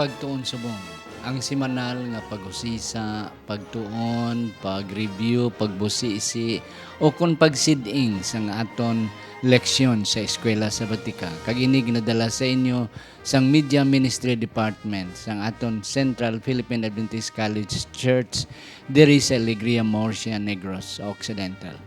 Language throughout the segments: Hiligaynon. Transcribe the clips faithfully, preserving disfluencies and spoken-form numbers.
Pagtuon subong, ang semanal nga pag-usisa, pagtuon, pag-review, pagbusisi, o kon pagsid-ing sang aton leksyon sa Eskwela Sabatika. Kag ini ginadala sa inyo sang Media Ministry Department sang aton Central Philippine Adventist College Church diri sa Alegria, Murcia, Negros Occidental.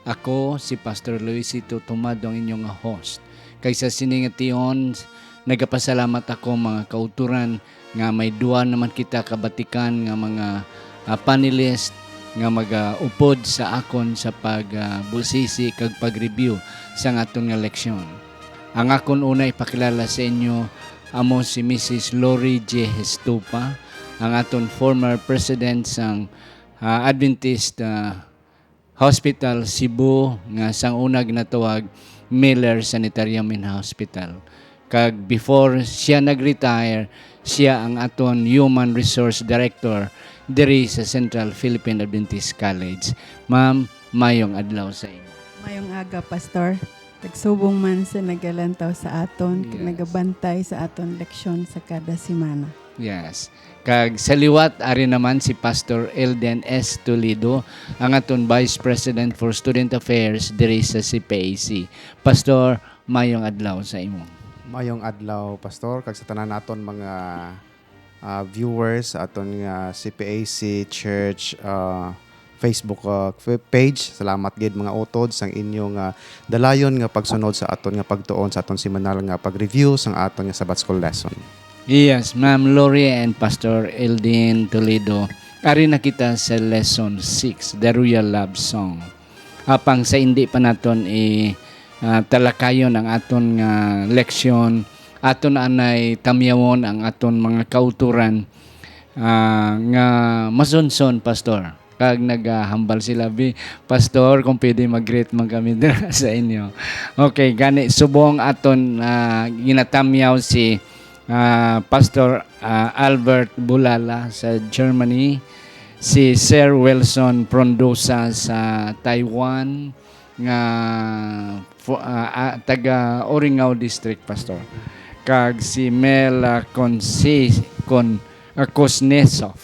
Ako si Pastor Luisito Tumado, ang inyo nga host. Kay sa sini nga tion, nagapasalamat ako, mga kauturan, nga may duha naman kita kabatikan nga mga, ah, panelist nga magaupod sa akon sa pag, ah, busisi kag pag-review sang aton nga leksyon. Ang akon una ipakilala sa inyo amo si Missus Lori J Estupa, ang aton former president sang, ah, Adventist, ah, Hospital Cebu, nga sang una ginatawag Miller Sanitarium and Hospital. Kag before siya nag-retire, siya ang aton Human Resource Director diri sa Central Philippine Adventist College. Ma'am, mayong adlaw sa inyo. Mayong aga, Pastor. Kag subong man sa nagalantaw sa aton, kag Yes. nagabantay sa aton leksyon sa kada semana. Yes. Kag sa liwat, ari naman si Pastor Elden S. Toledo, ang aton Vice President for Student Affairs diri sa C P A C. Pastor, mayong adlaw sa imo. Mayong adlaw, Pastor, kag sa tanan naton mga, ah, viewers sa aton nga C P A C Church, ah, Facebook, ah, f-, page. Salamat gid, mga utod, sang inyong, ah, dalayon nga pagsunod sa aton nga pagtuon sa aton semanal nga pag-review sang aton nga Sabbath School lesson. Yes, Ma'am Lori and Pastor Eldin Toledo. Ari na kita sa lesson six, The Royal Love Song. Apang sa indi pa naton i, ah, talakayon ang aton nga leksyon, aton anay tamyawon ang aton mga kauturan, ah, nga masunson, Pastor. Kag nagahambal sila, "Bi, Pastor, kung pwede mag-greet man kami dira sa inyo." Okay, gani, subong aton, ah, ginatamyaw si, ah, Pastor, ah, Albert Bulala sa Germany, si Sir Wilson Frondosa sa Taiwan, nga fo-, ah, ah, taga Oringao District, Pastor, kag si Mel, ah, Consi-, Con-, ah, Kuznetsov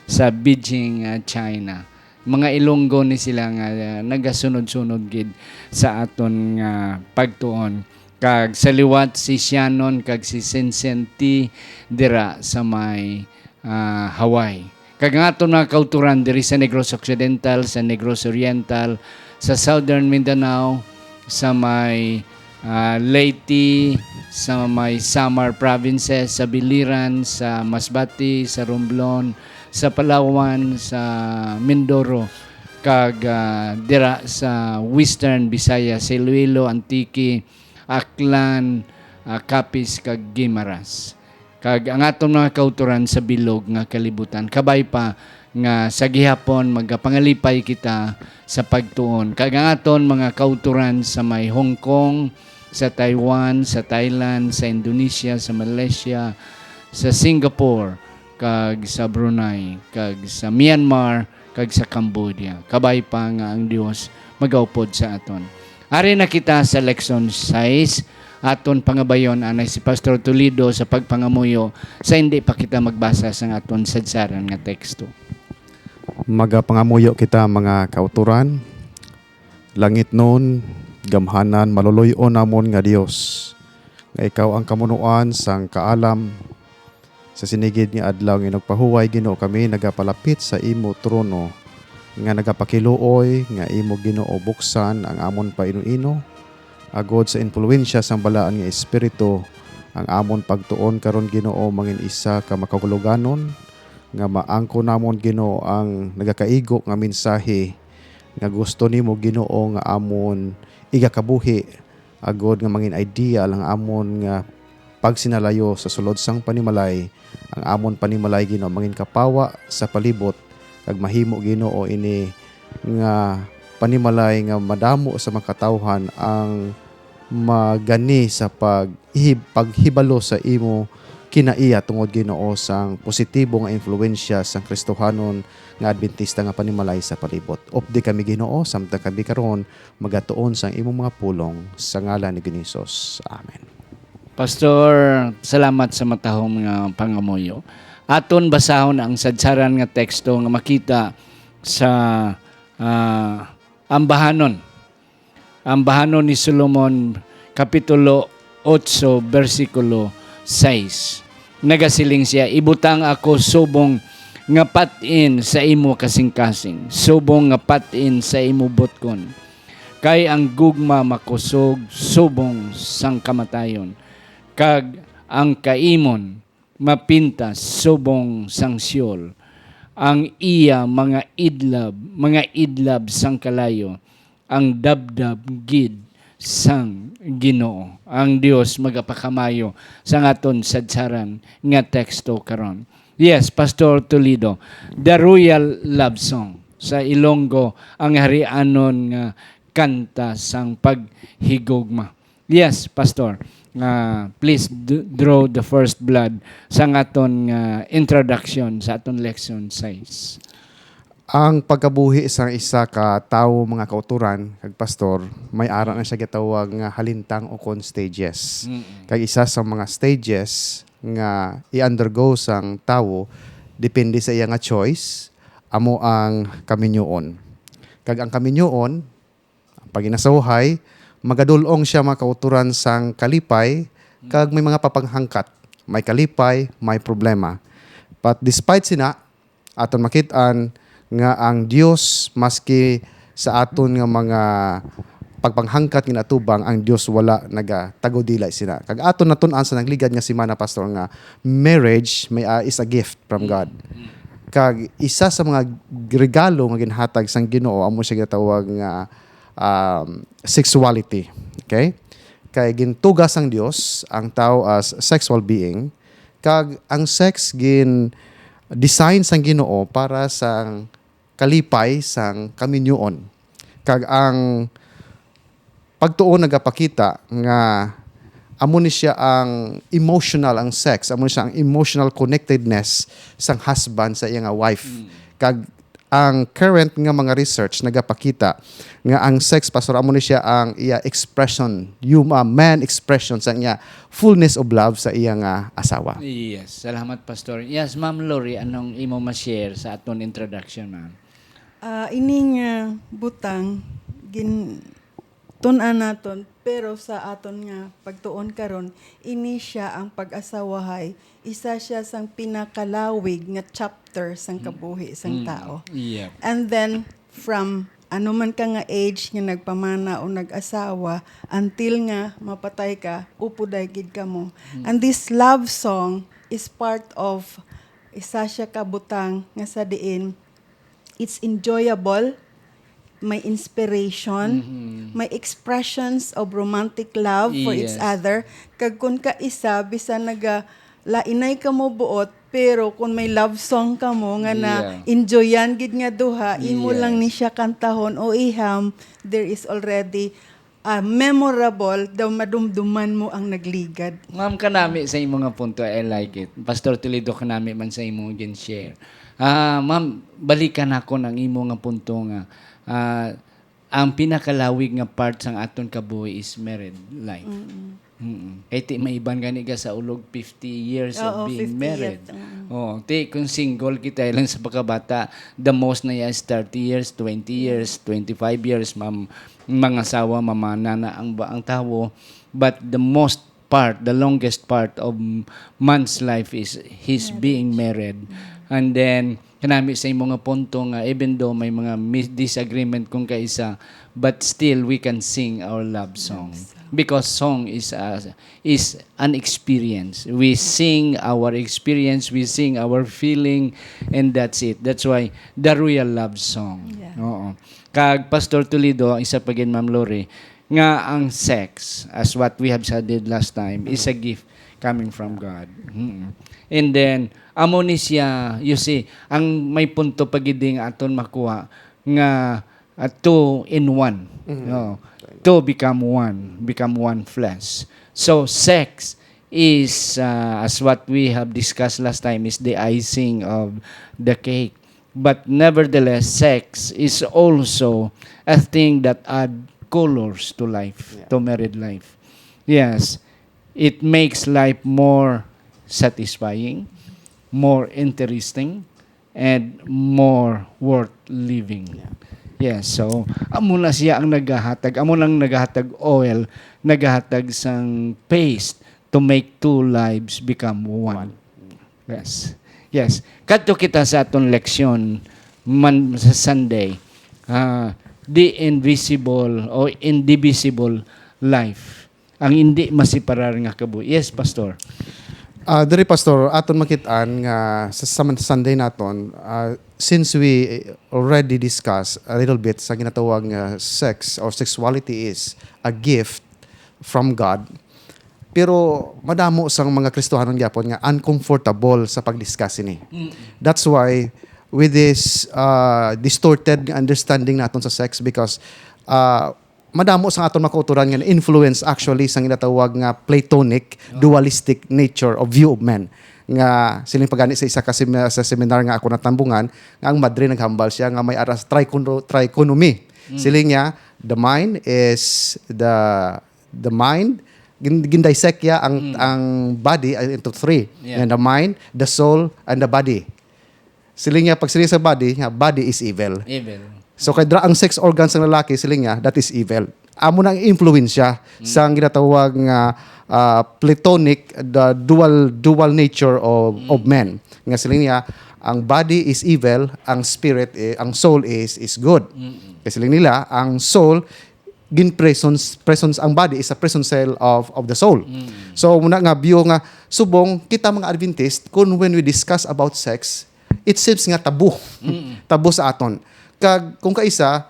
sa Beijing, ah, China. Mga Ilonggo ni sila nga, ah, nagasunod-sunod gid sa aton nga pagtuon. Kag sa liwat si Shannon kag si Sinsenti dira sa may, ah, Hawaii. Kag ang aton mga kauturan diri sa Negros Occidental, sa Negros Oriental, sa Southern Mindanao, sa may, ah, Leyte, sa may Samar provinces, sa Biliran, sa Masbate, sa Romblon, sa Palawan, sa Mindoro, kag, ah, dira sa Western Visayas, sa Iloilo, Antique, Aklan, ah, Capiz, kag Guimaras. Kag ang aton mga kauturan sa bilog nga kalibutan. Kabay pa nga sa gihapon magapangalipay kita sa pagtuon. Kag ang aton mga kauturan sa may Hong Kong, sa Taiwan, sa Thailand, sa Indonesia, sa Malaysia, sa Singapore, kag sa Brunei, kag sa Myanmar, kag sa Cambodia. Kabay pa nga ang Dios magaupod sa aton. Ari na kita sa Lekson sais. Aton pangabayon anay si Pastor Toledo sa pagpangamuyo sa hindi pa kita magbasa sang aton sadsaran nga teksto. Magapangamuyo kita, mga kauturan. Langitnon, gamhanan, maluloy-on namon nga Dios, nga ikaw ang kamunuan sang kaalam, sa sini gid nga adlaw nga inugpahuway, Ginoo, kami nagapalapit sa imo trono, nga nagapakiluoy nga imo, Ginoo, buksan ang amon paino-ino, agod sa impluwensya sang Balaan nga Espiritu, ang amon pagtuon karon, Ginoo, mangin isa ka makahuluganon, nga maangkon namon, Ginoo, ang nagakaigo nga mensahe nga gusto nimo, Ginoo, nga amon igakabuhi, agod nga mangin ideal ang amon nga pagsinalayo sa sulod sang panimalay. Ang amon panimalay, Ginoo, mangin kapawa sa palibot, kag mahimo, Ginoo, ini nga panimalay nga madamo sa mga katawhan ang magani sa pag-, ihib-, paghibalo sa imo kinaiya tungod, Ginoo, sang positibo nga impluwensya sang Kristohanon nga Adventista nga panimalay sa palibot. Updi kami, Ginoo, samtang kami karon magatuon sang imong mga pulong, sa ngalan ni Ginoong Jesus. Amen. Pastor, salamat sa matahom nga pangamuyo. Aton basahon ang sadsaran nga teksto nga makita sa, ah, Ambahanon. Ambahanon ni Solomon, Kapitulo otso, bersikulo sais. Nagasiling sia, "Ibutang ako subong nga pat-in sa imo kasingkasing, subong nga pat-in sa imo butkon. Kay ang gugma makusog subong sang kamatayon, kag ang kaimon mapintas subong sang Sheol. Ang iya mga idlab, mga idlab sang kalayo, ang dabdab gid sang Ginoo." Ang Dios magapakamayo sa aton sadsaran nga teksto karon. Yes, Pastor Toledo, the royal love song sa Ilonggo, ang harianon nga kanta sang paghigugma. Yes, Pastor. Ah, please d- draw the first blood sa aton nga introduction sa aton lesson sais. Ang pagkabuhi sang isa ka tawo, mga kauturan kag pastor, may ara na siya gitawag nga halintang ukon stages. Mm-mm. Kag isa sa mga stages nga i-undergo sang tawo depende sa iya nga choice, amo ang kaminyoon. Kag ang kaminyoon, ang pag-inasawahay, magadul-ong sia, mga kauturan, sang kalipay, kag may mga papanghangkat. May kalipay, may problema. But despite sina, aton makit-an nga ang Dios, maski sa aton nga mga pagpanghangkat nga natubang, ang Dios wala nagatagudilay sina. Kag aton natun-an sa nagligad nga semana, Pastor, nga marriage may, ah, is a gift from God. Kag isa sa mga regalo nga ginhatag sang Ginoo, amo siya ginatawag nga, um, sexuality. Okay? Kay gintuga sang Dios ang tawo as sexual being, kag ang sex gin-design sang Ginoo para sang kalipay sang kaminyoon. Kag ang pagtuon nagapakita nga amo ni siya ang emotional, ang sex, amo ni siya ang emotional connectedness sang husband sa iya nga wife. Mm. Kag ang current nga mga research nagapakita nga ang sex, Pastor, amo ni siya ang iya expression, yung, ah, man expression sa iya fullness of love sa iya nga asawa. Yes, salamat, Pastor. Yes, Ma'am Lori, anong imo ma-share sa aton introduction, ma'am? Ah, ini nga butang gin tun-an naton, pero sa aton nga pagtuon karon, ini sia ang pag-asawahay, isa sia sang pinakalawig nga chapter sang Mm. kabuhi sang Mm. tao. Yep. And then, from ano man ka nga age nga nagpamana o nag-asawa, until nga mapatay ka, upuday gid kamo. Mm. And this love song is part of isa sia ka butang nga sa diin it's enjoyable, may inspiration, Mhm. may expressions of romantic love for each Yes. other. Kag kun kaisa, bisan naga lainay kamo buot, pero kun may love song kamo nga na Yeah. enjoyan gid nga duha, imo lang ni Yes. siya kantahon o iham, there is already, ah, memorable daw madumduman mo ang nagligad. Ma'am, kanami sa imo nga punto, I like it. Pastor Toledo, kanami man sa imo gin-share. Ah, ma'am, balikan ako ang imo nga punto nga, ah, ang pinakalawig nga part sang aton kabuhi is married life. Mm-mm. Mm-mm. Kay ti may iban gani ka sa ulog fifty years of Oo, being fifty married. Years. Mm. Oh, ti kung single kita lang sa pagkabata, the most na iya is thirty years, twenty years, twenty-five years, mam-, mangasawa, mamana na ang ba-, ang tawo. But the most part, the longest part of m-, man's life is his Marriage. being married. Mm. And then, kanami sa imo nga punto nga even though may mga mis-, disagreement kung kaisa, but still we can sing our love song. Love song. Because song is a, is an experience. We sing our experience, we sing our feeling, and that's it. That's why the real love song. Yeah. Oo. Kag Pastor Toledo, ang isa pa gid, Ma'am Lori, nga ang sex, as what we have studied last time, is a gift coming from God. Mm. And then, amo ni siya, you see, ang may punto pa gid nga aton makuha nga, uh, two in one. Mhm. No? Two become one, become one flesh. So, sex is, uh, as what we have discussed last time, is the icing of the cake. But nevertheless, sex is also a thing that add colors to life, Yeah. to married life. Yes. it makes life more satisfying, more interesting, and more worth living. Yes, so amo na siya ang nagahatag, amo nang nagahatag oil, nagahatag sang paste to make two lives become one. Yes. Yes. Kadto kita sa aton leksyon man sa Sunday. Ah, the invisible o indivisible life. Ang hindi masiparar nga kabuhi. Yes, Pastor. Ah, diri, Pastor, aton makit-an nga sa, sa Sunday naton, ah, since we already discussed a little bit sa ginatawag nga sex or sexuality is a gift from God, pero madamo sang mga Kristohanon gyapon nga uncomfortable sa pag-discuss ini. That's why with this uh, distorted nga understanding naton sa sex, because uh, madamo sang aton mga kautoran nga na-influence actually sang ginatawag nga Platonic dualistic nature of view of men, nga siling pagani sa isa ka sem- sa seminar nga ako natambungan, nga ang madre naghambal siya nga may aras trichon- trichotomy. Siling niya, the mind is the the mind, gin- gindissect niya ang ang body uh, into three. Yeah. And the mind, the soul, and the body. Siling niya, pag siling sa body, nga body is evil. Evil. So kay dra ang sex organs ng lalaki, siling niya, that is evil. Amo na ang impluwensya sa ginatawag nga ah, Platonic, the dual dual nature of of men. Nga siling niya, ang body is evil, ang spirit, eh, ang soul is is good. Kay siling nila, ang soul gin presence presence ang body is a presence cell of of the soul. So muna nga view nga subong kita mga Adventist, kung when we discuss about sex, it seems nga tabu. Tabu sa aton. Kag kung kaisa,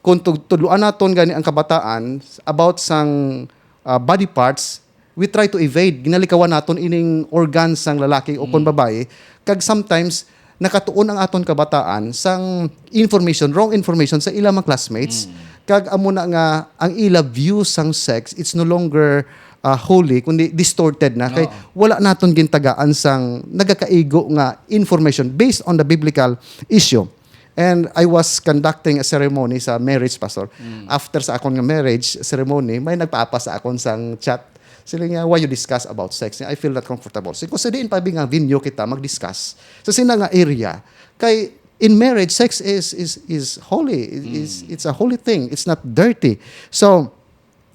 kung tud- tudloan naton gani ang kabataan about sang ah, body parts, we try to evade. Ginalikawan naton ining organs sang lalaki o kon babayi. Kag sometimes nakatuon ang aton kabataan sang information, wrong information sa ila mga classmates. Kag amo na nga ang ila view sang sex, it's no longer ah, holy, kundi distorted na. Kay wala naton gintagaan sang nagakaigo nga information based on the biblical issue. And I was conducting a ceremony sa marriage, Pastor. After sa akon nga marriage ceremony, may nagpaapa sa akon sang chat. Sila nga, "Why you discuss about sex?" I feel not comfortable. Sige ko, "Sa diin pa bi nga venue kita mag-discuss sa sina nga area?" Kay in marriage, sex is is is holy. Is it's a holy thing. It's not dirty. So,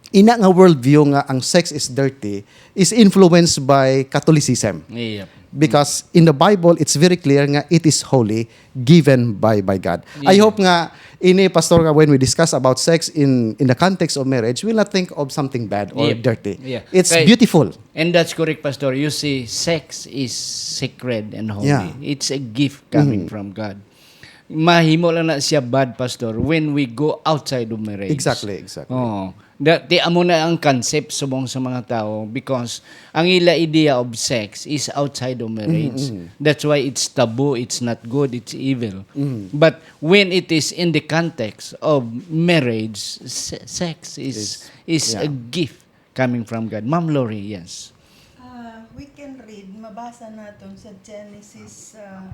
ina nga worldview nga ang sex is dirty is influenced by Catholicism. Yep. Because in the Bible, it's very clear nga it is holy, given by by God. I Yeah. hope nga ini, Pastor, nga when we discuss about sex in in the context of marriage, we'll not think of something bad or Yep. dirty. Yeah. It's Kay- beautiful. And that's correct, Pastor. You see, sex is sacred and holy. Yeah. It's a gift coming from God. Mahimo lang na siya bad, Pastor, when we go outside of marriage. Exactly, exactly. Oh. That, di amo na ang concept subong sa mga tao because ang ila idea of sex is outside of marriage. That's why it's taboo, it's not good, it's evil. But when it is in the context of marriage, se- sex is is yeah. a gift coming from God. Ma'am Lori, yes. Ah, we can read, mabasa naton sa Genesis, ah,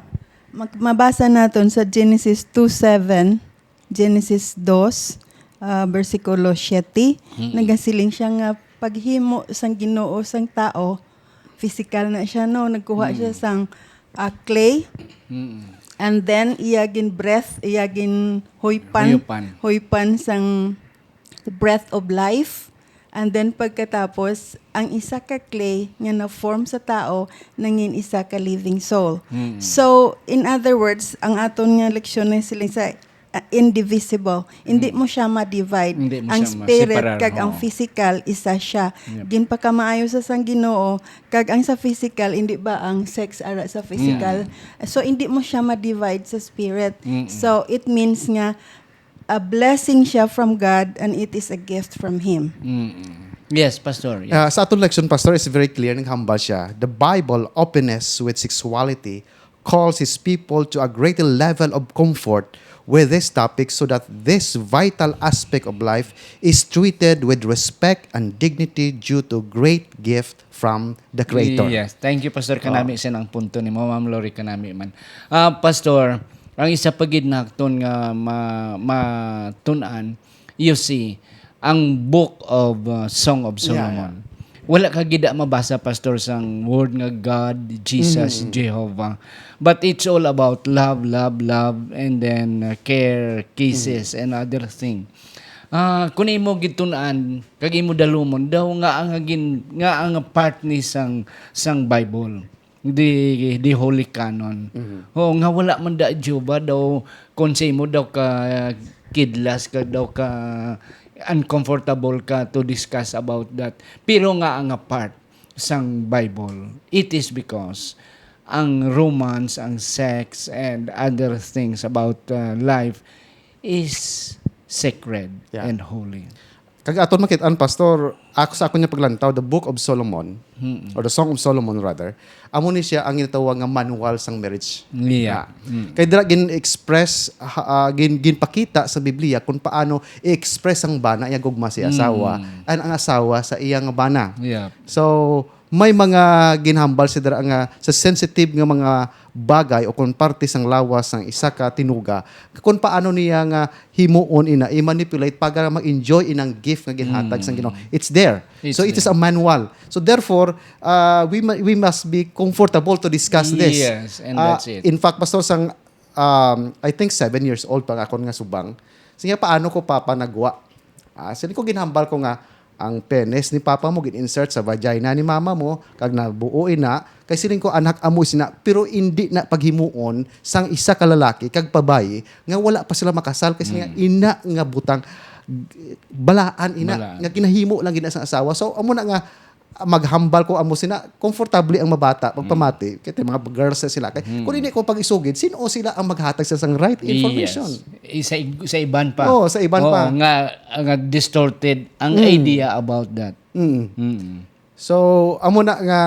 mag- mabasa naton sa Genesis two seven, Genesis dos, ah, bersikulo siete. Nagasiling siya nga paghimo sang Ginoo sang tao, physical na siya, no? Nagkuha siya sang ah, clay, and then iya gin breath, iya gin huypan, Huypan. Huypan sang breath of life. And then pagkatapos, ang isa ka clay nga na-form sa tao, nangin isa ka living soul. So, in other words, ang aton nga leksyon na siling sa uh, indivisible. Hindi mo siya ma-divide. Hindi mo Ang siya spirit ma-separar, kag ang oo. Physical, isa siya. Yep. Ginpakamaayo sa sang Ginoo, kag ang sa physical, hindi ba ang sex ara sa physical? So, hindi mo siya ma-divide sa spirit. So, it means nga, a blessing siya from God and it is a gift from Him. Mm-mm. Yes, Pastor. Yes. Ah, sa aton leksyon, Pastor, is very clear, naghambal siya. The Bible openness with sexuality calls his people to a greater level of comfort with this topic so that this vital aspect of life is treated with respect and dignity due to great gift from the Creator. Yes. Thank you, Pastor. Kanami siya ang punto ni Ma'am Lori, kanami man. Ah, Pastor, ang isa pa gid naton nga ma, matun-an, you see, ang Book of uh, Song of Yeah, Solomon. Wala ka gid mabasa, Pastor, sang word nga God, Jesus, Mhm. Jehovah. But it's all about love, love, love, and then, uh, care, kisses, Mhm. and other thing. Ah, kung imo gitun-an, kag imo dalumon, daw nga ang gin-, nga ang part ni sang, sang Bible, the, the Holy Canon. Mhm. O, nga wala man da Jehovah daw, kung sa imo daw ka kidlas ka, daw ka uncomfortable ka to discuss about that. Pero nga ang part sang Bible, it is because ang romance, ang sex, and other things about, uh, life is sacred Yeah. and holy. Kag aton makit-an, Pastor, ako, sa akon nga paglantaw, the Book of Solomon, Mm-mm. or the Song of Solomon, rather, amo ni siya ang ginatawag nga manual sang marriage. Yeah. Ah. Mm. Kay dira gin-express, ha, ah, gin-, ginpakita sa Biblia kung paano i-express ang bana iya gugma sa iya asawa, Mm. and ang asawa sa iya nga bana. Yeah. So, may mga ginhambal siya dira nga sa sensitive nga mga bagay o kung parte sang lawas sang isa ka tinuga, kung paano niya nga himuon ina, i-manipulate para ma-enjoy inang gift nga ginhatag sang Mm. Ginoo. It's there. It's So, it is there. a manual. So, therefore, uh, we mu-, we must be comfortable to discuss this. Yes, and Ah, that's it. In fact, Pastor, sang, um, I think seven years old pa nga akon nga subang, siya, "Paano ko, Papa, nagwa?" Ah, siling ko, ginhambal ko nga, "Ang penis ni Papa mo gin-insert sa vagina ni Mama mo, kag nabuo ina." Kay siling ko, "Anak, amo sina, pero indi na paghimuon sang isa ka lalaki kag babayi nga wala pa sila makasal, kay siling nga Mm. ina nga butang, balaan ina, Balaan. nga ginahimo lang gina sang asawa." So, amo na nga, maghambal ko amo sina, komportable ang mabata pagpamati, Mm. kay mga girls na sila. Kay Mm. kung hindi ko pag-isugid, sino sila ang maghatag sa sang right information? Yes. I-, sa ig-, sa iban pa. Oo, sa iban Oo, pa. nga, nga distorted ang Mm. idea about that. Mm. Mm. So, amo na nga,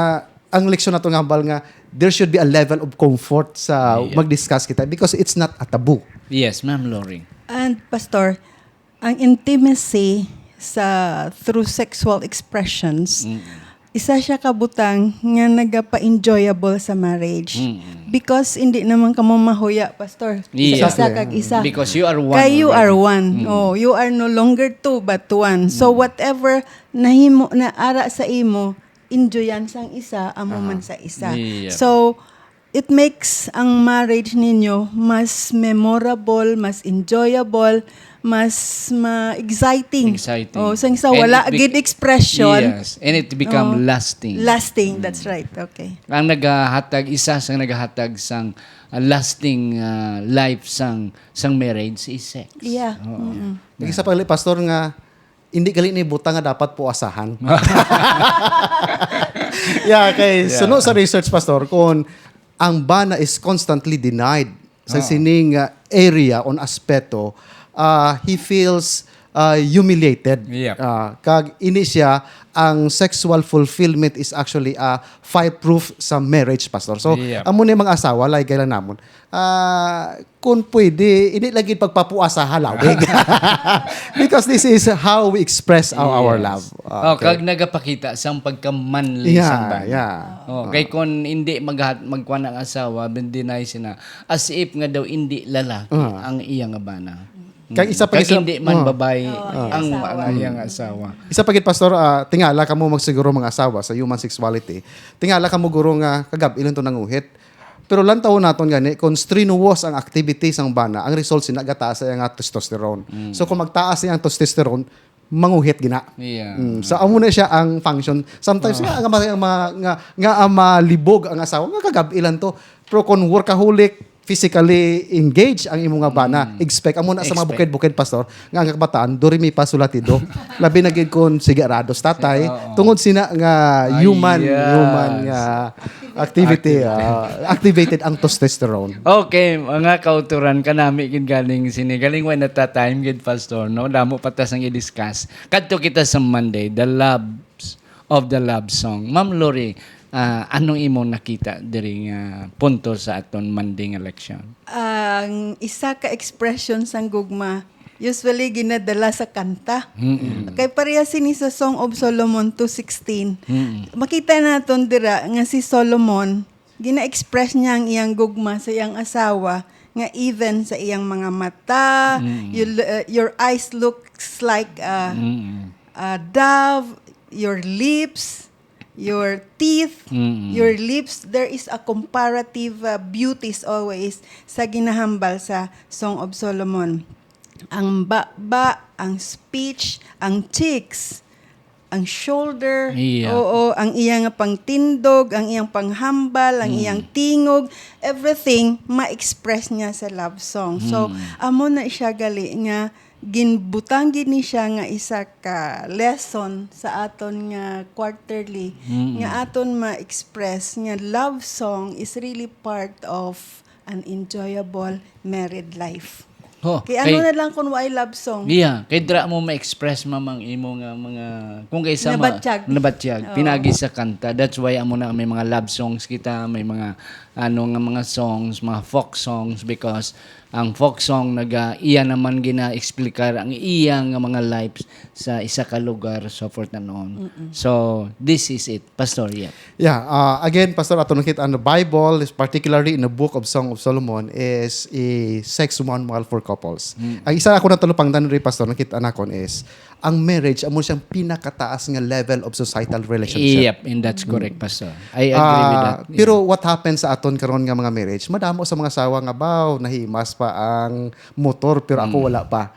ang leksyon nato nga hambal nga, there should be a level of comfort sa Yeah. mag-discuss kita because it's not a taboo. Yes, Ma'am Lori. And, Pastor, ang intimacy sa, through sexual expressions, Mm. isa siya ka butang nga nagapa-enjoyable sa marriage. Mm. Because hindi naman kamo mahuya, Pastor. Yes. Isa Exactly. kag isa. Because you are one Kay you are already. one. Mm. Oh, you are no longer two but one. So, Mm. whatever nahimo na ara sa imo, enjoyan sang isa, amo Aha. man sa isa. Yeah. So, it makes ang marriage ninyo mas memorable, mas enjoyable, mas ma-, exciting. Exciting. Oh, sang sa And wala it bec-, gid expression. Yes, and it become Oh, lasting. lasting, Mm. that's right. Okay. Ang nagahatag, isa sa nagahatag sang, ah, lasting, ah, life sang, sang marriage is sex. Yeah. Oo. Mm-mm. Nag-isa pa gali, Pastor, nga hindi gali ni butang nga dapat puasahan. Yeah, kay Yeah. suno sa research, Pastor, kung ang bana is constantly denied sa Oo. sining, uh, area on aspeto, uh, he feels, uh, humiliated. Yep. Uh, kag ini siya, ang sexual fulfillment is actually a fireproof sa marriage, Pastor. So, Yep. amo ni mga asawa, laygay lang namon. Ah, kung pwede, hindi lagi pagpapuasa halawig. Because this is how we express our, our Yes. love. Oh, Okay. kag nagapakita sang pagkamanli Yeah, sang bana. yeah. Oh, Oh. kay kung hindi maghat-, magkuan ang asawa, ben deny sina, as if nga daw hindi lalaki Ah. ang iya nga bana. Kag isa pa Kag gid sa hindi man ah. babae Oh, ang ang asawa. ang iya nga asawa. Isa pa gid, Pastor, ah, tingala kamo magsiguro mga asawa sa human sexuality. Tingala kamo guro nga kagab-i lang to nanguhit. Pero lantawon naton gani, kung strenuous ang activity sang bana, ang result sina gataas ang testosterone. Mm. So, kung magtaas ang testosterone, manguhit gina. Yeah. Mm. So, amo na siya ang function. Sometimes, Oh. nga, nga, nga, nga, nga, ah, malibog ang asawa, nga kagab-i lang to. Pero kung workaholic, physically engaged ang imo nga bana, Mm. expect, amo na sa mga Expect. bukid-bukid, Pastor, nga ang kabataan, do, re, mi, fa, sol, la, ti, do. Labi na gid kung sigarados tatay, Oo. tungod sina nga Ah, human, yes. human nga activity, Activity. ah, activated ang testosterone. Okay, mga kauturan, kanami gid galing sini. Galing wa na ta time gid, Pastor, no? Damo pa ta sang i-discuss. Kadto kita sa Monday, the loves of the love song. Ma'am Lori, ah, anong imong nakita diri nga punto sa aton Monday nga leksyon? Ang isa ka expression sang gugma, usually ginadala sa kanta. Mm-mm. Kay pareha sini sa Song of Solomon two sixteen. Mm-mm. Makita naton dira nga si Solomon, gina-express niya ang iyang gugma sa iyang asawa, nga even sa iyang mga mata, Mm. you l-, uh, your eyes looks like a, Mm. a dove, your lips, your teeth, Mm-mm. your lips. There is a comparative uh, beauties always sa ginahambal sa Song of Solomon. Ang baba, ang speech, ang cheeks, ang shoulder, Iya. oo, ang iyang pangtindog, ang iyang panghambal, ang Mm. iyang tingog, everything ma-express niya sa love song. So, Mm. amo na siya gali nga ginbutang gid ni siya nga isa ka lesson sa aton nga quarterly Mm. nga aton ma-express nga love song is really part of an enjoyable married life. Oh, Kay ano kay- na lang kung why love song? Yeah, kay dira mo ma-express, ma'am, ang imo nga mga, kung kay sa ma- Nabatyag. nabatyag, Oo. pinagi sa kanta. That's why amo na may mga love songs kita, may mga ano nga mga songs, mga folk songs, because ang folk song naga iya naman gina-explicar ang iya nga mga lives sa isa ka lugar, so forth and on. So, this is it, Pastor. Yeah. Yeah, uh, again, Pastor, ato nakita ang Bible, is particularly in the Book of Song of Solomon, is a sex manual for couples. Ang isa ako na talupangdan rin, Pastor, nakita nakon is ang marriage amo siyang pinakataas nga level of societal relationship. Yep, and that's correct, Pastor. I agree with Ah, that. Yeah. Pero what happens sa aton karon nga mga marriage? Madamo sa mga asawa nga, "Baw, nahimas pa ang motor pero ako wala pa."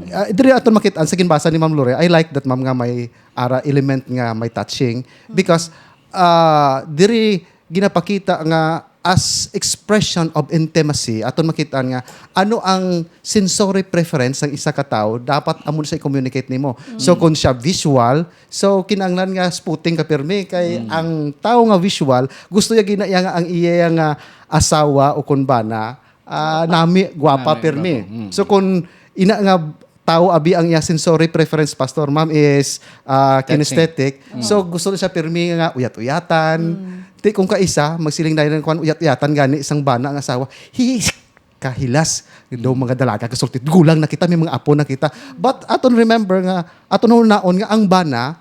Ah, diri aton makita sa ginbasa ni Ma'am Lore. I like that, ma'am, nga may ara element nga may touching because ah, diri ginapakita nga as expression of intimacy, aton makita nga ano ang sensory preference sang isa ka tawo, dapat amo na siya i-communicate nimo. So kung siya visual, so kinahanglan nga spooting ka pirmi kay ang tawo nga visual gusto niya gina iya nga ang iya nga asawa o kun bana ah, nami gwapa Nami, pirmi. gwapa. Mm. So kung ina nga tawo abi ang iya sensory preference, Pastor, ma'am, is ah, Touching. kinesthetic. So gusto na siya pirmi nga uyat-uyatan. Ti kung kaisa magsiling na lang kwan uyat-uyatan gani isang bana ang asawa. Hi kahilas daw mga dalaga kasulti. Gulang na kita, may mga apo na kita. But aton remember nga aton hunaon nga ang bana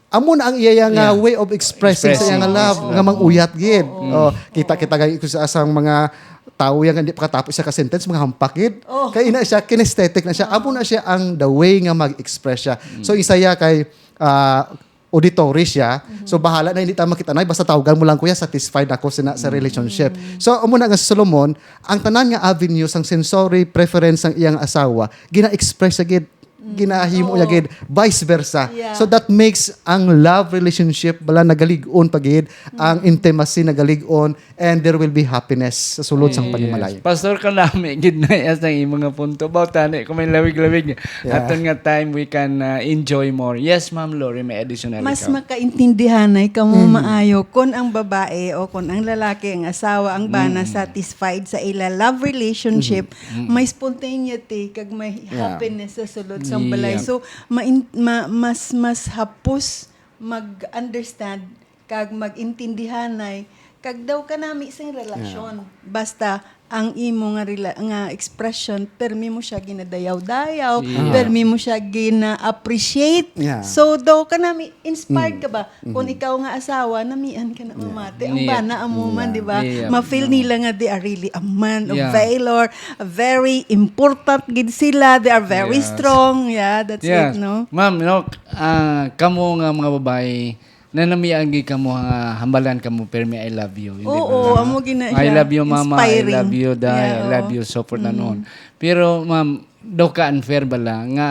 amo na ang iya nga Yeah. way of expressing sa iya nga Expressing love his nga love. mang-uyat gid. Oh, kita kita gani ko sa asang mga tawo yang hindi pakatapos siya ka sentence, mga hampak gid. Oh. Kay ina siya kinesthetic na siya. Amo na siya ang the way nga mag-express siya. So isa ya kay ah, auditory siya. So bahala na hindi ta makita na basta tawgan mo lang kuya satisfied ako sa, sa relationship. So amo na nga si Solomon, ang tanan nga avenue sang sensory preference sang iyang asawa gina-express sa gid ginahimo Oo. niya gid vice versa. Yeah. So that makes ang love relationship bala nagalig-on pa gid, ang intimacy nagalig-on, and there will be happiness sa sulod sang panimalay. Pastor, kanami gid na iya sa imo nga punto. About tani, kung may lawig-lawig, Yeah. aton nga time, we can uh, enjoy more. Yes, Ma'am Lori, may additional Mas ikaw. Makaintindihanay kamo maayo kon ang babae o kon ang lalaki, ang asawa, ang bana satisfied sa ila love relationship, may spontaneity kag may Yeah. happiness sa sulod sang balay. Yeah. So main, ma, mas mas hapos mag-understand kag mag-intindihanay kag daw kanami sing relasyon. Basta ang imo nga rela- nga expression, permi mo siya ginadayaw-dayaw, Yeah. permi mo siya gina-appreciate. Yeah. So daw kanami inspired ka ba? Kung ikaw nga asawa, namian ka na mamati. Ang Yeah. bana amo man, Yeah. di ba? Yeah. Ma-feel nila nga they are really a man of Yeah. valor, very important gid sila, they are very Yes. strong. Yeah, that's Yes. it, no? Ma'am, you know, ah, kamo nga mga babae, nanamian gid kamo nga hambalan kamo, permi, "I love you." Hindi Oo, ba? amo gid na "I siya. love you, mama. I Inspiring. love you, day. Yeah, I love oo. you." So forth and on. Pero, ma'am, daw ka unfair bala nga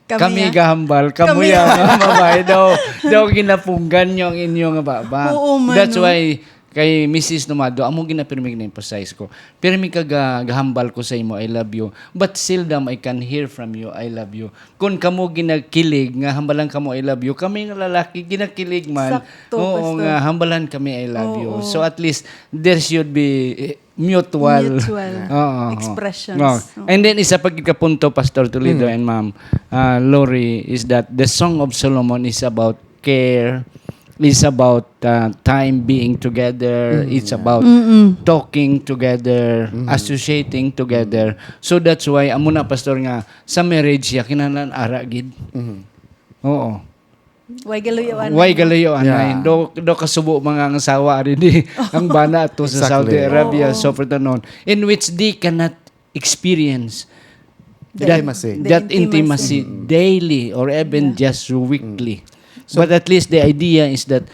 Kami, kami ah. gahambal, kamo Kami, ya ah. mga babae daw, daw ginapunggan nyo ang inyo nga baba. Oo, man, That's no? why kay Missus Nomado, amo ginapirmi na emphasize ko. Pirmi ka ga, gahambal ko sa imo, "I love you." But seldom I can hear from you, "I love you." Kung kamo ginakilig, nga hambalan kamo, "I love you," kami nga lalaki, ginakilig man. Sakto, Oo, Pastor. nga hambalan kami, "I love you." Oo. So at least, there should be eh, mutual. Mutual Oo, oo. expressions. Oo. Oo. And then, isa pa gid ka punto, Pastor Toledo and Ma'am ah, Lori, is that the Song of Solomon is about care, is about uh, time being together, it's about talking together, associating together. So that's why, amo na, Pastor, nga sa marriage, ya, kinahanglan ara gid. Oo. Way galuyo-an. Way galuyo-an Yeah. ay. Do, do kasubo mga ang asawa ari di ang bana ato sa Saudi Exactly. Arabia, Oo. so forth and on, in which they cannot experience The that, intimacy. that The intimacy. intimacy daily or even Yeah. just weekly. But at least the idea is that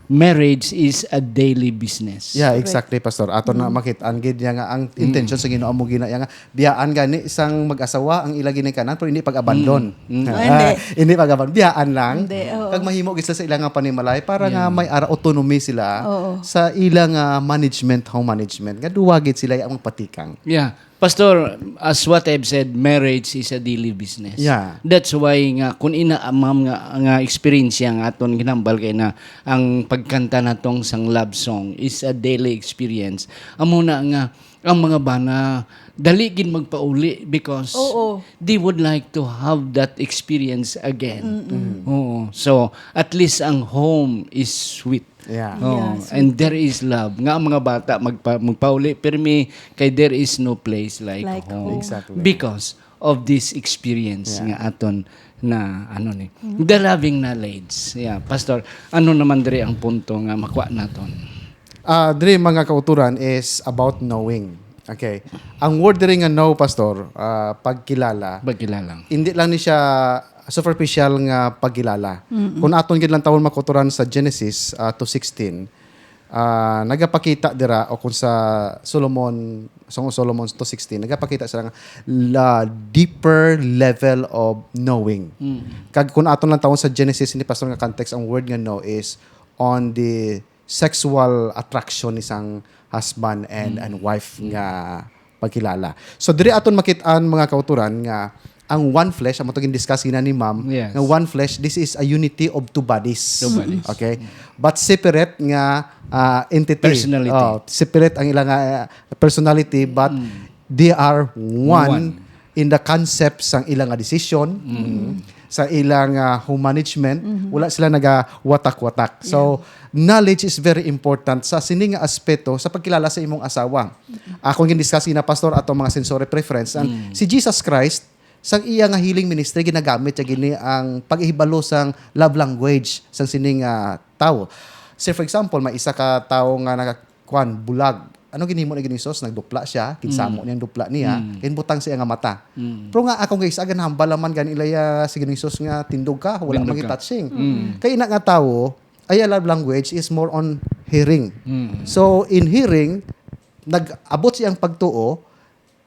Marriage is a daily business. Yeah, exactly, Pastor. Ato na makit-an gid niya nga ang intention sa Ginoo amo gina iya nga biyaan gani sang mag-asawa ang ila ginikanan pero hindi pag-abandon. Mm. Ah, Hindi. hindi pag-abandon. Biyaan lang. Hindi, oo. Kag mahimo gid sila, sila nga panimalay para nga Yeah. may ara autonomy sila Oo. sa ila nga management, home management. Nga duwa gid sila ang patikang. Yeah. Pastor, as what I've said, marriage is a daily business. Yeah. That's why nga, kung ina, ah, ma'am, nga, nga experience nga aton ginhambal kay na ang pagkanta natong sang love song is a daily experience. Amo na nga, ang mga bana, dali gid magpauli because Oo. they would like to have that experience again. Oo. So, at least ang home is sweet. Yeah. Oh, Yeah, sweet. And there is love. Nga ang mga bata magpa, magpauli pirmi kay there is no place like, Like home. home. Exactly. Because of this experience Yeah. nga aton na ano ni the loving knowledge. Yeah, Pastor, ano naman diri ang punto nga makuha naton? Ah, diri mga kauturan is about knowing. Okay. Ang word diri nga know, Pastor, ah, pagkilala. Pagkilala. Hindi lang ni siya superficial nga pagkilala. Kung aton gid lang tawon makuturan sa Genesis ah, two sixteen, ah, nagapakita dira o kung sa Solomon, Song of Solomon two sixteen, nagapakita sila nga la deeper level of knowing. Kag kung aton lang tawon sa Genesis ni Pastor nga context, ang word nga know is on the sexual attraction ni sang husband and and wife nga pagkilala. So diri aton makit-an mga kauturan nga ang one flesh, amo to gin-discuss gina ni ma'am, Yes. nga one flesh, this is a unity of two bodies. Two bodies. Okay? But separate nga ah, entity. Personality. Oh, separate ang ilang ah, personality but they are one, One. in the concept sang ilang nga decision, mm, sa ilang ah, home management, wala sila nagawatak-watak. So, knowledge is very important sa sini nga aspeto sa pagkilala sa imong asawa. Akong gin-discuss gina, Pastor, ato mga sensory preference. And si Jesus Christ, sang iya nga healing ministry, ginagamit siya gini ang paghibalo sang love language sang sining ah, tawo. Say for example, may isa ka tawo nga naka kuan, bulag. Ano ginhimo ni Ginoong Hesus? Nagdupla siya, ginsamo niya ang dupla niya, kay butang siya nga mata. Pero nga akong guys, aga nahambal naman gani ilaya si Ginoong Hesus nga tindog ka, wala Tindog man ka. Touching. Kay ina nga tawo, ay love language is more on hearing. So in hearing, nag-abot siya ang pagtuo,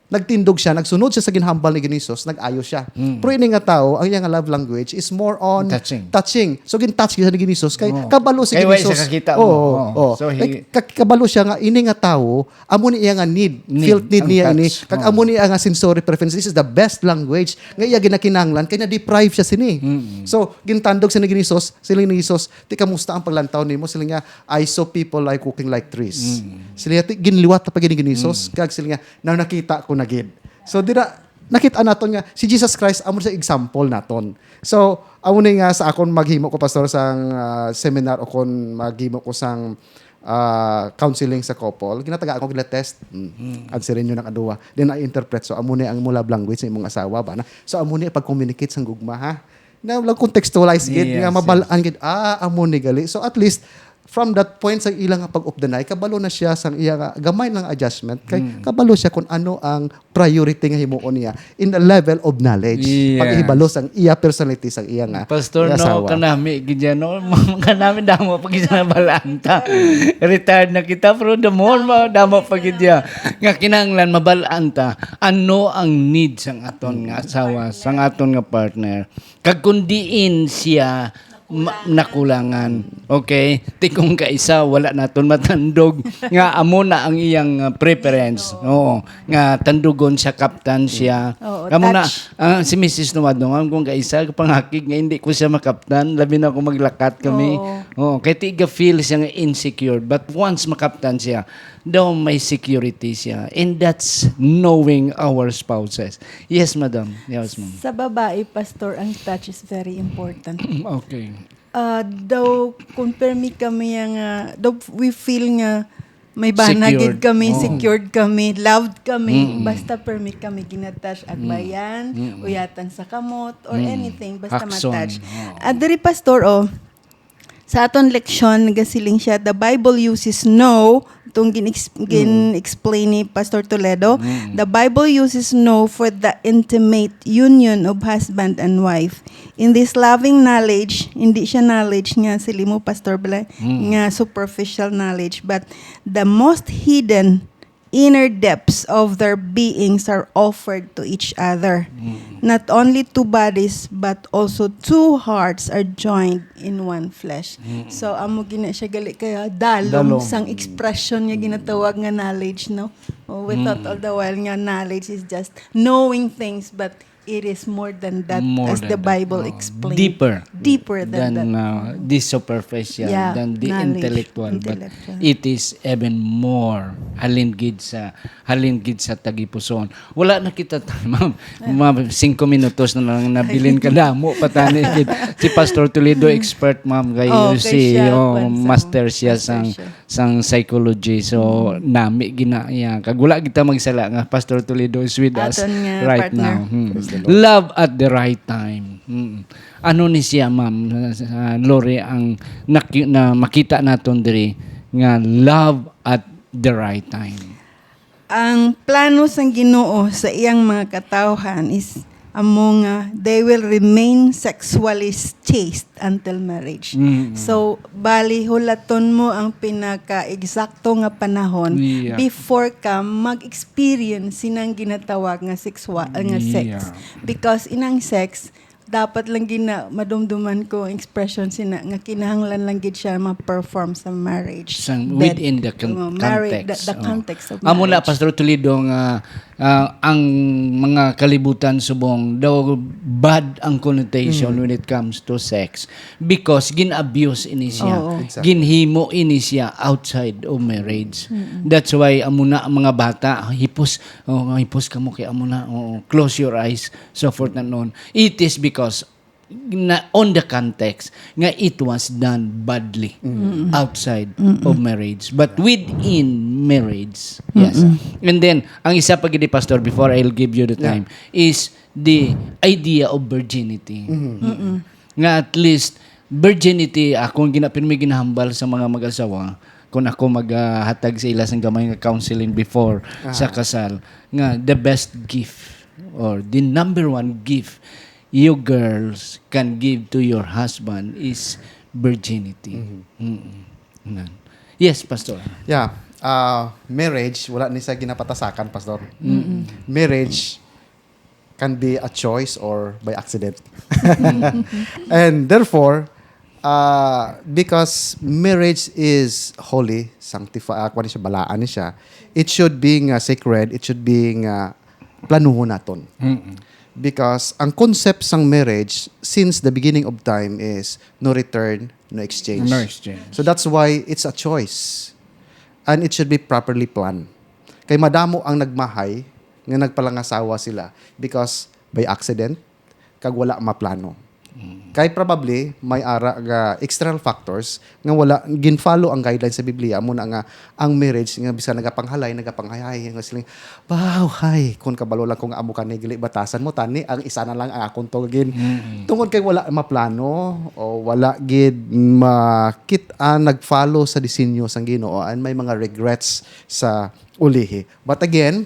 nagtindog siya, nagsunod siya sa ginhambal ni Ginoong Hesus, nag-ayo siya. Pero ini nga tawo, ang iya nga love language is more on Touching. touching. So gin-touch siya ni Ginoong Hesus kay Oh. kabalo si Kay Ginoong way siya Hesus. kakita Oo, mo. oo. Oh, so he- Kay ka- kabalo siya nga ini nga tawo amo ni iya nga need, Need. felt need Ang niya ini. touch. Kag Oh. amo ni iya nga sensory preference. This is the best language nga iya ginakinahanglan kay na-deprive siya sini. So gintandog siya ni Ginoong Hesus, siling ni Hesus, "Ti kamusta ang paglantaw nimo?" Siling niya, "I saw people like walking like trees." Siling niya, "Ti ginliwat pa gid ni Ginoong Hesus." Kag siling niya, "Now nakita ko na gid." So dira nakita naton nga si Jesus Christ amo sa example naton. So amo ni nga sa akon maghimo ko, Pastor, sang ah, seminar o kon maghimo ko sang ah, counseling sa couple, ginatagaan ko gila test. Mm. Answerin nyo na kaduwa. Then I interpret. So amo ni ang mo love language sa imong asawa ba na. So amo ni pag-communicate sang gugma, ha. Na lang contextualize gid nga Yes, mabalaan gid, ah, amo ni gali. So at least from that point sa ila nga pag-updanay, kabalo na siya sang iya nga gamay lang adjustment kay kabalo siya kung ano ang priority nga himuon niya in the level of knowledge. Yes. Paghibalo sang iya personality sang iya nga Pastor, nga no, asawa. Kanami gid yan, no? Kanami damo pa gid na balanta. Retired na kita, pero the more ma damo pa gid ya. Nga kinahanglan mabalanta ano ang need sang aton nga asawa, sang aton nga partner. Kag kung diin siya ma- nakulangan. Okay? Ti kung kaisa, wala naton matandog nga amo na ang iyang uh, preference. Oo. Nga tandugon siya, kaptan siya. Oo, Amo na, touch. ah, si Missus Numadong, ang kung kaisa, pangakig nga hindi ko siya makaptan, labi na kung maglakat kami. Oo. Oo. Kay tiga feel siya nga insecure. But once makaptan siya, daw may security siya. And that's knowing our spouses. Yes, madam. Yes, ma'am. Sa babae, Pastor, ang touch is very important. Okay. Ah, daw, kung permi kami nga, daw we feel nga may bana Secured. gid kami, Oh. secured kami, loved kami, Mm-mm. basta permi kami ginatouch, agbayan, Mm-mm. uyatan sa kamot, or Mm. anything, basta Hakson. matouch. Oh. Ah, diri, Pastor, oh, Sa aton leksyon, nagasiling siya, the Bible uses no, itong gin-ex-, gin-explain ni Pastor Toledo, the Bible uses no for the intimate union of husband and wife. In this loving knowledge, hindi siya knowledge nga sili mo, Pastor Bla, nga superficial knowledge, but the most hidden inner depths of their beings are offered to each other. Not only two bodies, but also two hearts are joined in one flesh. So, amo gina siya gali kaya dalom Dalom. sang expression nga ginatawag nga knowledge, no? Oh, we thought all the while nga knowledge is just knowing things, but it is more than that, More as than the that. Bible Oo. explained. Deeper Deeper than than, that. uh, the superficial, Yeah, than the knowledge. intellectual. But Intellectual. it is even more halin gid sa, halin gid sa tagipuson. Wala na kita, ma'am. Mga singko minutos na lang nabilin ka damo pa tani gid. Si Pastor Toledo, expert, ma'am, kay Oh, kay si, siya, oh, kwan, sa master siya master sang siya. sang psychology. So, nami gina iya. Kag wala kita magsala nga Pastor Toledo is with us Aton nga right partner. now. Hmm. Praise the Lord. Love at the right time. Hmm. Ano ni siya, ma'am, uh, Lori, ang naki-, na makita naton diri nga love at the right time? Ang plano sang Ginoo sa iyang mga katawhan is amo nga they will remain sexually chaste until marriage. Mm. So, bali, hulaton mo ang pinaka-eksakto nga panahon Yeah. before ka mag-experience sinang ginatawag nga sexual, nga sex. Yeah. Because inang sex, dapat lang gina madumduman ko ang expression sina nga kinahanglan lang gid siya ma-perform sa marriage Sang bed. within the con-, Oh, marriage, context. the, the Oh. context of Amo na, marriage. Pastor Toledo, nga, ah, ang mga kalibutan subong daw bad ang connotation Mm. when it comes to sex because gin-abuse ini siya. Oo. Exactly. Ginhimo ini siya outside of marriage. Mm-mm. That's why amo na ang mga bata, hipos, oh, hipos kamo kay amo na, oh, close your eyes, so forth and on. It is because na, on the context nga it was done badly Mm. outside Mm-mm. of marriage, but within marriage, yes. Mm-mm. And then, ang isa pa gid, Pastor, before I'll give you the Yeah. time, is the idea of virginity. Mm-hmm. Mm-mm. Nga at least, virginity, akong gina-, pirmi ginahambal sa mga mag-asawa, kung ako maghatag sa ila sang gamay nga counseling before Ah. sa kasal, nga the best gift or the number one gift you girls can give to your husband is virginity. Mhm. Mm-mm. Nan. Yes, Pastor. Yeah. Uh, marriage, wala ni sa ginapatasakan, Pastor. Mm-mm. Marriage can be a choice or by accident. And therefore, uh, because marriage is holy, sanctified, uh, kuwan siya, balaan ni siya, it should be nga sacred, it should be nga planuhon naton. Mm-mm. Because ang concept sang marriage since the beginning of time is no return, no exchange. No exchange. So that's why it's a choice. And it should be properly planned. Kay madamo ang nagmahay nga nagpalangasawa sila because by accident, kag wala maplano. Mm. Kay probably, may ara nga external factors nga wala gin-follow ang guidelines sa Biblia. Amo na nga ang marriage nga bisan nagapanghalay, nagapanghayahay, nga sila, "Wow, hay, kung kabalo lang ko nga amo kani, gali batasan mo, tani, ang isa na lang ang akon tugagin." Mm. Tungod kay wala maplano o wala gid makit-an nag-follow sa disenyo sang Ginoo, and may mga regrets sa ulihi. But again,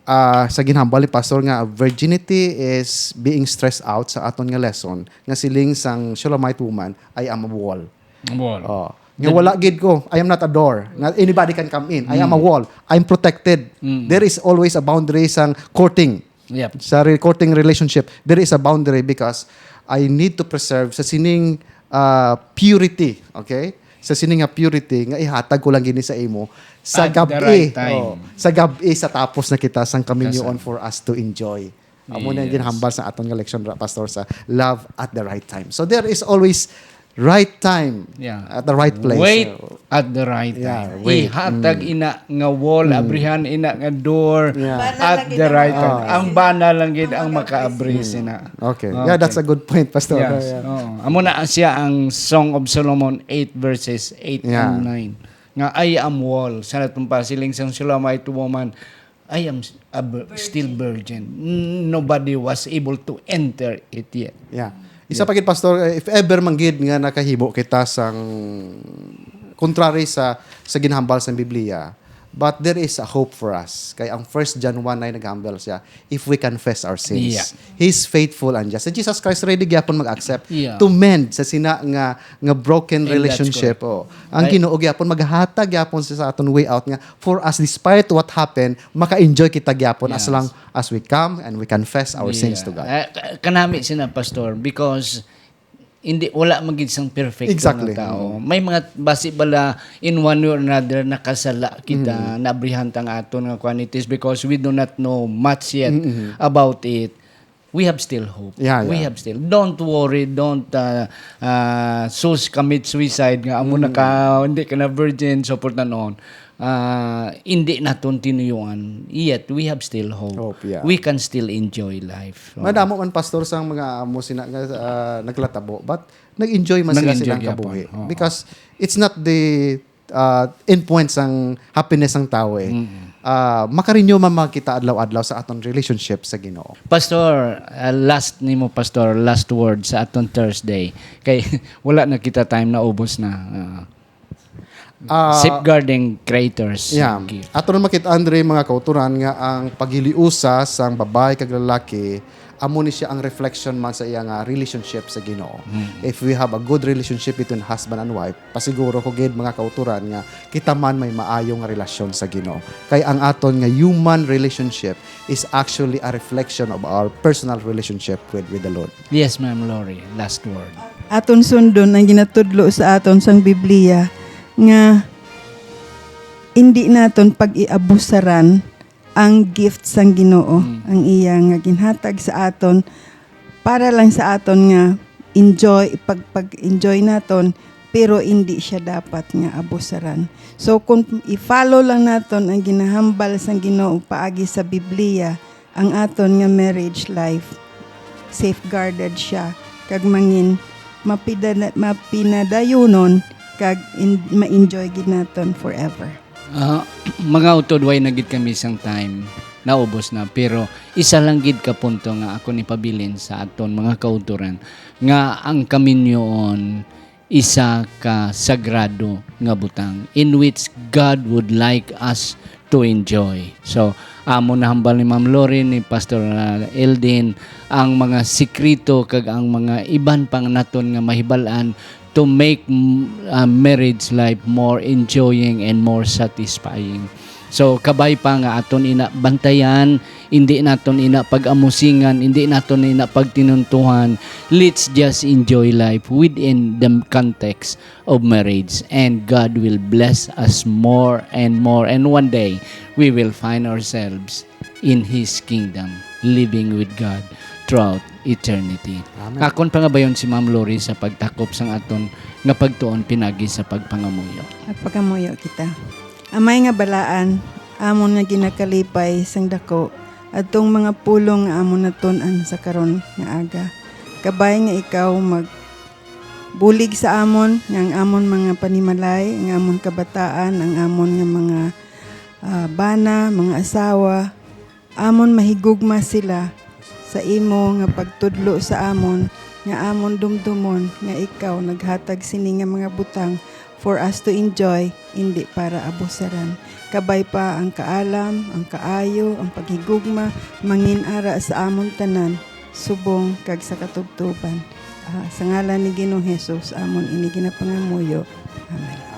ah, sa ginhambal ni Pastor nga virginity is being stressed out sa aton nga lesson, nga siling sang Shulamite woman, "I am a wall." Wall. Oh. Nga The wala gid ko, "I am not a door. Not anybody can come in. I am a Mm. wall. I'm protected." Mm. There is always a boundary sang courting. Yep. Sa re-, courting relationship, there is a boundary because I need to preserve sa sining, ah, purity, okay? Sa sining nga purity nga ihatag ko lang gini sa imo sa At the gab-i. right time. Oh, sa gab-i sa tapos na kita sang kaminyoon Kasal. for us to enjoy. Amo na ang Yes. ginhambal sa aton nga leksyon, ra, Pastor, sa love at the right time. So there is always right time Yeah. at the right place. Wait So, at the right yeah, time. wait. Ihatag Mm. ina nga wall, Mm. abrihan ina nga door Yeah. Bana at lang the gid right ang time. Ah. Ang bana lang gid ang Ang makaabri. makaabri sina. Okay. Okay. Yeah, that's a good point, Pastor. Yes. Yeah. Oo. Amo na siya ang Song of Solomon eight verses eight Yeah. and nine. Nga, "I am wall." Sa natong pasiling sang Shulamite woman, "I am s-, a vir-, still virgin. N-, nobody was able to enter it yet." Yeah. Isa pa gid, Pastor, eh, if ever man gid nga nakahimo kita sang contrary sa, sa ginhambal sang Biblia, but there is a hope for us. Kay ang First John one nine naghambal siya, "If we confess our sins, Yeah. He's faithful and just." Si Jesus Christ ready gyapon mag-accept Yeah. to mend sa sina nga, nga broken And that's relationship. correct. Oh. Ang I Ginoo gyapon maghatag gyapon siya sa aton way out nga for us, despite what happened, maka-enjoy kita gyapon as Yes. long as we come and we confess our sins to Yeah. God. Eh, ka-, kanami sina, Pastor, because hindi, wala man gid sang perfect Exactly. nga tao. Mm. May mga basi bala in one way or another nakasala kita, Mm. naabrihan ta ang aton nga qualities because we do not know much yet Mm-hmm. about it. We have still hope. Yeah, We yeah. have still. Don't worry, don't, uh, uh, sus commit suicide nga amo na Mm. ka, hindi ka na virgin, so forth and on. Ah, hindi naton tinuyuan, yet we have still hope. Hope, yeah. We can still enjoy life. So, Madamo man, Pastor, sang mga amo sina nga, ah, naglatabo, but nag-enjoy man sila Nag-enjoy silang gyapon. kabuhi. Oo. Because it's not the, ah, end point sang happiness sang tao eh. Mm. Ah, makarenew man makita adlaw-adlaw sa aton relationship sa Ginoo. Pastor, ah, last nimo, Pastor, last word sa aton Thursday. Kay wala na kita time, naubos na. Ah. Ah, Safeguarding creators. Yeah. Gift. Ato na makit, Andre, mga kauturan, nga ang paghiliusa sang babayi kag lalaki, amo ni siya ang reflection man sa iya nga relationship sa Ginoo. Mm. If we have a good relationship between husband and wife, pasiguro ko gid, mga kauturan, nga kita man may maayo nga relasyon sa Ginoo. Kay ang aton nga human relationship is actually a reflection of our personal relationship with, with the Lord. Yes, Ma'am Lori, last word. Aton sundon ang ginatudlo sa aton sang Biblia nga indi naton pag-iabusaran ang gift sang Ginoo, Mm. ang iya nga ginhatag sa aton para lang sa aton nga enjoy, pag, pag-enjoy naton, pero indi siya dapat nga abusaran. So, kung i-follow lang naton ang ginahambal sang Ginoo paagi sa Biblia, ang aton nga marriage life, safeguarded siya, kag mangin mapida-, mapinadayunon, kag in-, ma-enjoy gid naton forever. Ah, mga utod, way na gid kami sang time, naubos na, pero isa lang gid ka punto nga akon ipabilin sa aton mga kauturan, nga ang kaminyoon isa ka sagrado nga butang in which God would like us to enjoy. So, amo na hambal ni Ma'am Lori, ni Pastor, ah, Eldin, ang mga sikreto kag ang mga iban pang naton nga mahibal-an to make, mm, ah, marriage life more enjoying and more satisfying. So, kabay pa nga aton ina bantayan, indi naton ina pag-amusingan, indi naton ina pagtinuntuhan. Let's just enjoy life within the context of marriage, and God will bless us more and more. And one day, we will find ourselves in His kingdom, living with God throughout eternity. Amen. Akon pangabayon si Ma'am Lori sa pagtakop sang aton nga pagtuon pinagi sa pagpangamuyo. At pagamuyo kita. Amay nga balaan, amon nga ginakalipay sang daku, adtong mga pulong nga amon natun-an sa karon nga aga. Kabay nga ikaw magbulig sa amon, nga ang amon mga panimalay, ang amon kabataan, ang amon nga mga, ah, bana, mga asawa, amon mahigugma sila sa imo nga pagtudlo sa amon, nga amon dumdumon nga ikaw naghatag sini nga mga butang for us to enjoy, indi para abusaran. Kabay pa ang kaalam, ang kaayo, ang paghigugma, mangin ara sa amon tanan, subong kag sa katubtoban. Ah, sa ngalan ni Ginoong Jesus, amon ini ginapangamuyo. Amen.